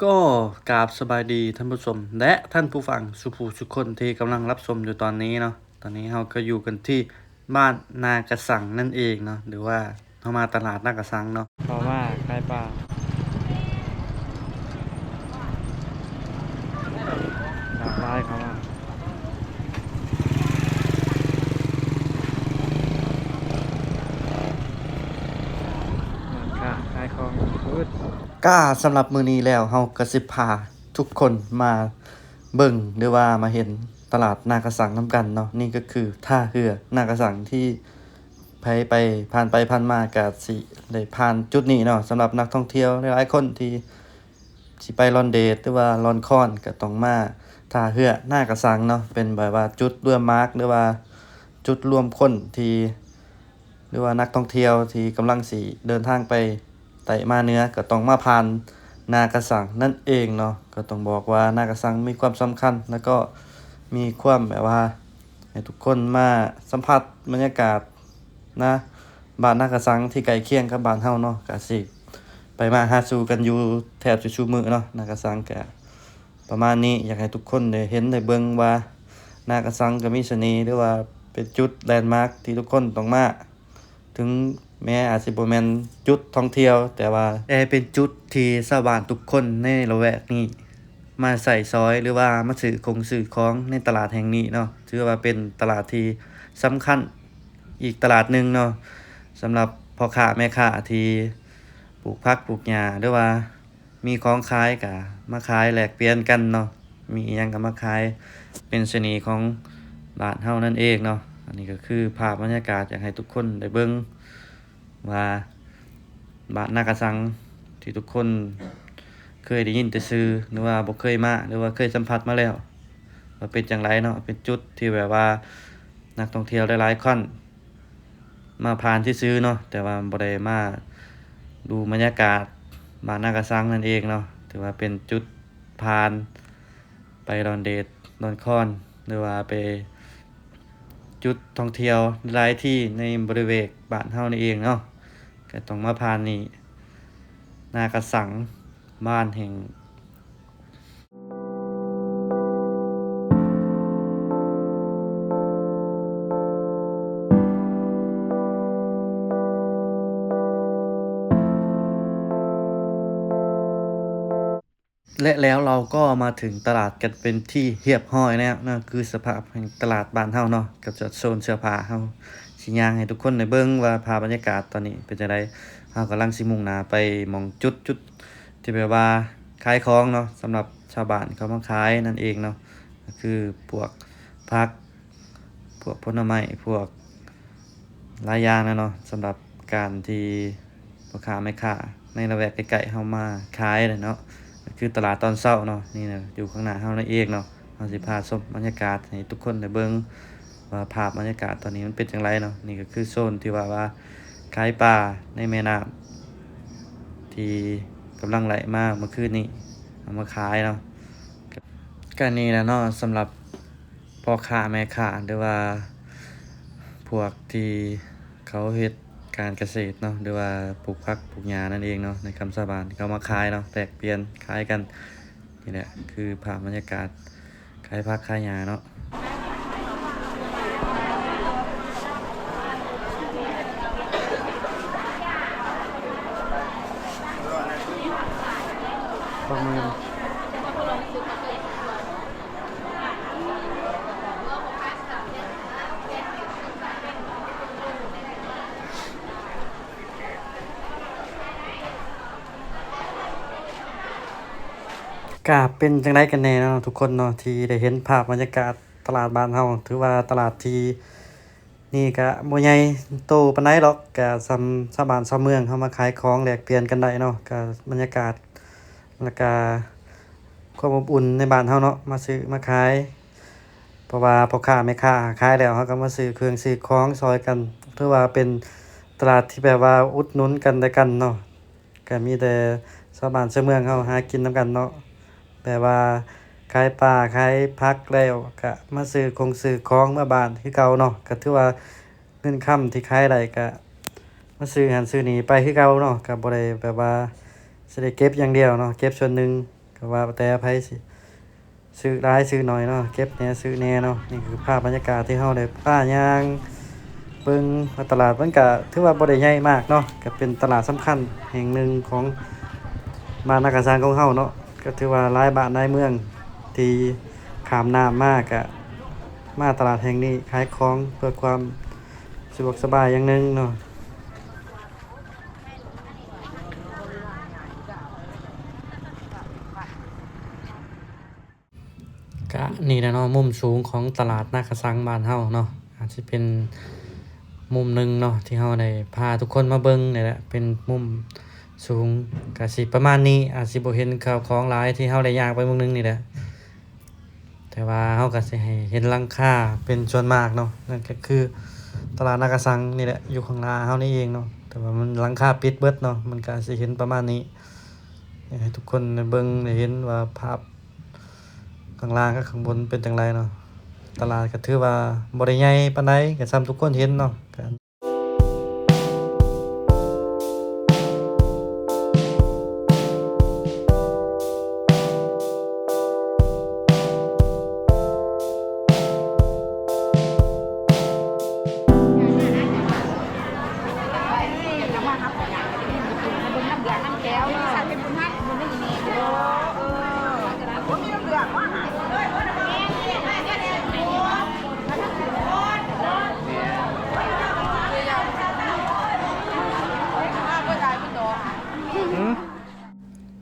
ກໍກາບສະບາຍດີທ່ານຜູ້ຊົມ ແລະ ທ່ານຜູ້ຟັງສູ່ຜູ້ສູ່ຄົນທີ່ກຳລັງຮັບຊົມຢູ່ຕອນນີ້ເນາະ. ຕອນນີ້ເຮົາກໍຢູ່ກັນທີ່ບ້ານນາກະສັງນັ້ນເອງເນາະ ຫຼືວ່າເຮົາມາຕະຫຼາດນາກະສັງເນາະ. ເຂົ້າມາຂາຍປາ ຫຼາກຫຼາຍເຂົ້າມາ. ຮ້ານຄ້າຂາຍຂອງ ກະສຳລັບມື້ນີ້ແລ້ວ ເຮົາກະຊິພາທຸກຄົນມາເບິ່ງ ຫຼືວ່າມາເຫັນຕະຫຼາດນາກະສັງນຳກັນເນາະ. ນີ້ກະຄືທ່າເຮືອນາກະສັງ ທີ່ໃຜໄປ ຜ່ານໄປຜ່ານມາກະຊິໄດ້ຜ່ານຈຸດນີ້ເນາະ. ສຳລັບນັກທ່ອງທ່ຽວຫຼາຍໆຄົນທີ່ ຊິໄປລອນເດດ ຫຼືວ່າລອນຄອນ ກະຕ້ອງມາທ່າເຮືອນາກະສັງເນາະ ເປັນແບບວ່າຈຸດລວມມາກ ຫຼືວ່າຈຸດລວມຄົນທີ່ ຫຼືວ່ານັກທ່ອງທ່ຽວທີ່ກຳລັງຊິເດີນທາງໄປໃຕ້ມາເໜືອ ກະຕ້ອງມາຜ່ານນາກະສັງນັ້ນເອງເນາະ. ກະຕ້ອງບອກວ່ານາກະສັງມີຄວາມສຳຄັນ ແລະ ກໍມີຄວາມແບບວ່າ ໃຫ້ທຸກຄົນມາສຳຜັດບັນຍາກາດນະ ບ້ານນາກະສັງທີ່ໃກ້ຄຽງກັບບ້ານເຮົາເນາະ. ກະຊິໄປມາຫາສູ່ກັນຢູ່ແທບຈະສູ່ມື້ເນາະ. ນາກະສັງກະປະມານນີ້ ຢາກໃຫ້ທຸກຄົນໄດ້ເຫັນໄດ້ເບິ່ງວ່າ ນາກະສັງກະມີສະເໜ່ ຫຼືວ່າເປັນຈຸດແລນມາກທີ່ທຸກຄົນຕ້ອງມາ. ເຖິງແມ້ອາດຊິບໍ່ແມ່ນຈຸດທ່ອງທ່ຽວ ແຕ່ວ່າ ແຕ່ເປັນຈຸດທີ່ຊາວບ້ານທຸກຄົນໃນລະແວກນີ້ມາໃຊ້ສອຍ ຫຼືວ່າມາຊື້ຄົງຊື້ຂອງໃນຕະຫຼາດແຫ່ງນີ້ເນາະ. ຖືວ່າເປັນຕະຫຼາດທີ່ສຳຄັນອີກຕະຫຼາດໜຶ່ງເນາະ ສຳລັບພໍ່ຄ້າແມ່ຄ້າທີ່ປູກຜັກປູກຫຍ້າ ຫຼືວ່າ ມີຂອງຂາຍກະມາຂາຍແລກປ່ຽນກັນເນາະ, ມີອີ່ຫຍັງກະມາຂາຍ ເປັນສະເໜ່ຂອງບ້ານເຮົານັ້ນເອງເນາະ. ອັນນີ້ກະຄືພາບບັນຍາກາດ ຢາກໃຫ້ທຸກຄົນໄດ້ເບິ່ງວ່າ ບ້ານນາກະສັງທີ່ທຸກຄົນເຄີຍໄດ້ຍິນແຕ່ຊື່ ຫຼືວ່າບໍ່ເຄີຍມາ ຫຼືວ່າເຄີຍສຳຜັດມາແລ້ວ ວ່າເປັນຈັ່ງໃດເນາະ. ເປັນຈຸດທີ່ແບບວ່ານັກທ່ອງທ່ຽວຫຼາຍໆຄົນ ມາຜ່ານຊື່ໆເນາະ ແຕ່ວ່າບໍ່ໄດ້ມາດູບັນຍາກາດບ້ານນາກະສັງນັ້ນເອງເນາະ. ຖືວ່າເປັນຈຸດຜ່ານໄປດອນເດດ ດອນຄອນ ຫຼືວ່າໄປຈຸດທ່ອງທ່ຽວຫຼາຍທີ່ໃນບໍລິເວນບ້ານເຮົານີ້ເອງເນາະ ກະຕ້ອງມາຜ່ານນີ້ ນາກະສັງ ບ້ານແຫ່ງ ແລະ ແລ້ວເຮົາກໍມາເຖິງຕະຫຼາດກັນເປັນທີ່ຮຽບຮ້ອຍແລ້ວເນາະ. ຄືສະພາບແຫ່ງຕະຫຼາດບ້ານເຮົາເນາະ ກັບໂຊນເສື້ອຜ້າ ເຮົາຊິຍ່າງໃຫ້ທຸກຄົນໄດ້ເບິ່ງວ່າພາບບັນຍາກາດຕອນນີ້ເປັນຈັ່ງໃດ. ເຮົາກຳລັງຊິມຸ່ງໜ້າໄປໝ່ອງຈຸດ ຈຸດ ທີ່ແບບວ່າຂາຍຂອງເນາະ ສຳລັບຊາວບ້ານເຂົາມາຂາຍນັ້ນເອງເນາະ ກະຄືພວກຜັກ ພວກຜົນລະໄມ້ ພວກຫຼາຍຢ່າງແຫຼະເນາະ ສຳລັບການທີ່ພໍ່ຄ້າແມ່ຄ້າໃນລະແວກໃກ້ໆເຮົາມາຂາຍແຫຼະເນາະ. ກະຄືຕະຫຼາດຕອນເຊົ້າເນາະ ນີ້ນະ ຢູ່ຂ້າງໜ້າເຮົານີ້ເອງເນາະ. ເຮົາຊິພາຊົມບັນຍາກາດໃຫ້ທຸກຄົນໄດ້ເບິ່ງວ່າພາບບັນຍາກາດຕອນນີ້ມັນເປັນຈັ່ງໃດເນາະ. ນີ້ກະຄືໂຊນທີ່ວ່າ ວ່າຂາຍປາໃນແມ່ນ້ຳ ທີ່ກຳລັງໄຫຼມາເມື່ອຄືນນີ້ ເອົາມາຂາຍເນາະ. ກະນີ້ແຫຼະເນາະ ສຳລັບພໍ່ຄ້າແມ່ຄ້າ ຫຼືວ່າພວກທີ່ເຂົາເຮັດການກະເສດເນາະ ຫຼືວ່າປູກຜັກປູກຫຍ້ານັ້ນເອງເນາະ ໃນຄຳຊາວບ້ານ ເຂົາມາຂາຍເນາະ ແລກປ່ຽນຂາຍກັນ. ນີ້ແຫຼະຄືພາບບັນຍາກາດ ຂາຍຜັກຂາຍຫຍ້າເນາະ. ກະເປັນຈັ່ງໃດກັນແດ່ເນາະ ທຸກຄົນເນາະ ທີ່ໄດ້ເຫັນພາບບັນຍາກາດຕະຫຼາດບ້ານເຮົາ. ຖືວ່າຕະຫຼາດທີ່ນີ້ກະບໍ່ໃຫຍ່ໂຕປານໃດດອກ ກະສ່ຳຊາວບ້ານຊາວເມືອງເຮົາມາຂາຍຂອງແລກປ່ຽນກັນໄດ້ເນາະ. ກະບັນຍາກາດ ແລ້ວກະຄວາມອົບອຸ່ນໃນບ້ານເຮົາເນາະ ມາຊື້ມາຂາຍ ເພາະວ່າພໍ່ຄ້າແມ່ຄ້າຂາຍແລ້ວ ເຮົາກະມາຊື້ເຄື່ອງຊື້ຂອງຊ່ອຍກັນ. ຖືວ່າເປັນຕະຫຼາດທີ່ແບບວ່າອຸດໜູນກັນແລະກັນເນາະ. ກະມີແຕ່ຊາວບ້ານຊາວເມືອງເຮົາຫາກິນນຳກັນເນາະ ແບບວ່າຂາຍປາຂາຍຜັກແລ້ວ ກະມາຊື້ຄົງຊື້ຂອງເມືອບ້ານຄືເກົ່າເນາະ. ກະຖືວ່າເງິນຄຳທີ່ຂາຍໄດ້ ກະມາຊື້ຫັ້ນຊື້ນີ້ໄປຄືເກົ່າເນາະ. ກະບໍ່ໄດ້ແບບວ່າຊິໄດ້ເກັບຢ່າງດຽວເນາະ ເກັບສ່ວນໜຶ່ງ ວ່າແຕ່ໃຜຊິຊື້ຫຼາຍຊື້ໜ້ອຍເນາະ ເກັບແດ່ຊື້ແດ່ເນາະ. ນີ້ຄືພາບບັນຍາກາດທີ່ເຮົາໄດ້ພາຍ່າງເບິ່ງວ່າຕະຫຼາດ ມັນກະຖືວ່າບໍ່ໄດ້ໃຫຍ່ມາກເນາະ ກະເປັນຕະຫຼາດສຳຄັນແຫ່ງໜຶ່ງຂອງບ້ານນາກະສັງຂອງເຮົາເນາະ. ກະຖືວ່າຫຼາຍບ້ານຫຼາຍເມືອງທີ່ຂ້າມນ້ຳມາ ກະມາຕະຫຼາດແຫ່ງນີ້ຂາຍຂອງເພື່ອຄວາມສະດວກສະບາຍຢ່າງໜຶ່ງເນາະ. ກະນີ້ແຫຼະເນາະ ມຸມສູງຂອງຕະຫຼາດນາກະສັງບ້ານເຮົາເນາະ ອາດຊິເປັນມຸມໜຶ່ງເນາະ ທີ່ເຮົາໄດ້ພາທຸກຄົນມາເບິ່ງນີ້ແຫຼະ ເປັນມຸມສູງ ກະຊິປະມານນີ້ ອາດຊິບໍ່ເຫັນເຂົ້າຂອງຫຼາຍ ທີ່ເຮົາໄດ້ຍ່າງໄປມື້ໜຶ່ງນີ້ແຫຼະ. ແຕ່ວ່າເຮົາກະຊິໃຫ້ເຫັນຫຼັງຄາເປັນສ່ວນມາກເນາະ ນັ້ນກະຄືຕະຫຼາດນາກະສັງນີ້ແຫຼະ ຢູ່ຂ້າງໜ້າເຮົານີ້ເອງເນາະ ແຕ່ວ່າມັນຫຼັງຄາປິດເບິດເນາະ ມັນກະຊິເຫັນປະມານນີ້. ຢາກໃຫ້ທຸກຄົນໄດ້ເບິ່ງໄດ້ເຫັນວ່າພາບຂ້າງລ່າງກັບຂ້າງບົນເປັນຈັ່ງໃດເນາະ. ຕະຫຼາດກະຖືວ່າບໍ່ໄດ້ໃຫຍ່ປານໃດ ກະສ່ຳທຸກຄົນເຫັນເນາະ.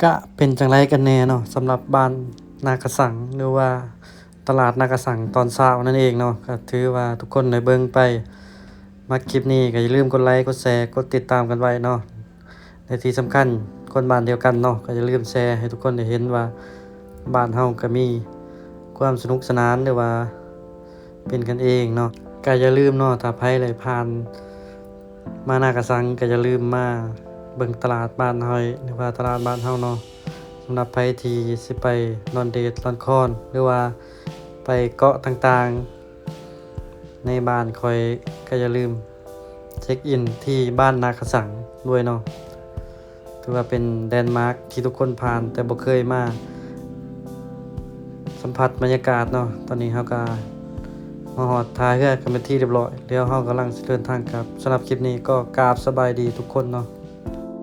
ກະເປັນຈັ່ງໃດກັນແດ່ເນາະ ສຳລັບບ້ານນາກະສັງ ຫຼືວ່າຕະຫຼາດນາກະສັງຕອນເຊົ້ານັ້ນເອງເນາະ. ກະຖືວ່າທຸກຄົນໄດ້ເບິ່ງໄປ ມັກຄລິບນີ້ກະຢ່າລືມກົດໄລ ກົດແຊ ກົດຕິດຕາມກັນໄວ້ເນາະ. ແລະທີ່ສຳຄັນ ຄົນບ້ານດຽວກັນເນາະ ກະຢ່າລືມແຊໃຫ້ທຸກຄົນໄດ້ເຫັນວ່າ ບ້ານເຮົາກະມີຄວາມສະໜຸກສະໜານ ຫຼືວ່າເປັນກັນເອງເນາະ. ກະຢ່າລືມເນາະ ຖ້າໃຜໄດ້ຜ່ານມານາກະສັງ ກະຢ່າລືມມາເບິ່ງຕະຫຼາດບ້ານເຮົາ ຫຼືວ່າຕະຫຼາດບ້ານເຮົາເນາະ. ສຳລັບໃຜທີ່ຊິໄປລອນເດດລອນຄອນ ຫຼືວ່າໄປເກາະຕ່າງໆໃນບ້ານຂ້ອຍ ກະຢ່າລືມ ເຊັກອິນທີ່ບ້ານນາກະສັງດ້ວຍເນາະ. ຖືວ່າເປັນແລນມາກທີ່ທຸກຄົນຜ່ານແຕ່ບໍ່ເຄີຍມາສຳຜັດບັນຍາກາດເນາະ. ຕອນນີ້ເຮົາກະມາຮອດທ່າເຮືອກັນເປັນທີ່ຮຽບຮ້ອຍ ແລ້ວເຮົາກຳລັງຊິເດີນທາງກັບ. ສຳລັບຄລິບນີ້ກໍກາບສະບາຍດີທຸກຄົນເນາະ.